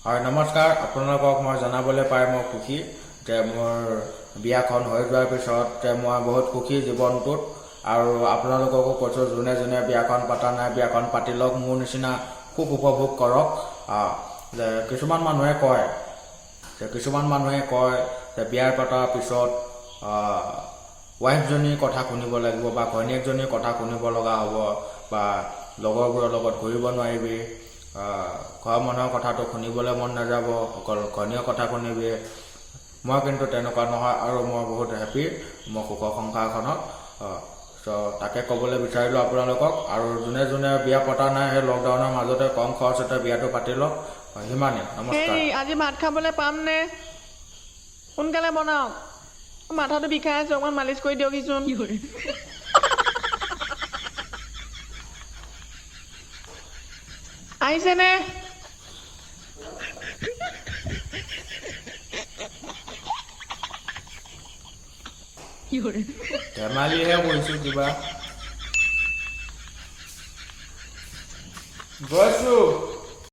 হয়, নমস্কাৰ। আপোনালোকক মই জনাবলৈ পাই মই সুখী যে মোৰ বিয়াখন হৈ যোৱাৰ পিছত যে মই বহুত সুখী জীৱনটোত। আৰু আপোনালোককো কৈছোঁ, যোনে যোনে বিয়াখন পতা নাই, বিয়াখন পাতি লওক, মোৰ নিচিনা সুখ উপভোগ কৰক। যে কিছুমান মানুহে কয় যে বিয়াৰ পতাৰ পিছত ৱাইফজনীৰ কথা শুনিব লাগিব বা ঘৈণীয়েকজনীৰ কথা শুনিব লগা হ'ব বা লগৰবোৰৰ লগত ঘূৰিব নোৱাৰিবি, ঘৰৰ মানুহৰ কথাটো শুনিবলৈ মন নাযাব, অকল ঘৈণীয়েৰ কথা শুনিবি। মই কিন্তু তেনেকুৱা নহয় আৰু মই বহুত হেপী মই সুখৰ সংসাৰখনত। চ' তাকে ক'বলৈ বিচাৰিলোঁ আপোনালোকক। আৰু যোনে যোনে বিয়া পতা নাই, সেই লকডাউনৰ মাজতে কম খৰচতে বিয়াটো পাতি লওক। সিমানেই, নমস্কাৰ। হেৰি, আজি ভাত খাবলৈ পামনে? সোনকালে বনাওক, মাথাটো বিষাই আছে, অকণমান মালিচ কৰি দিয়কহিচোন। আহিছেনে? ধেমালিহে কৰিছোঁ কিবা। গৈছোঁ।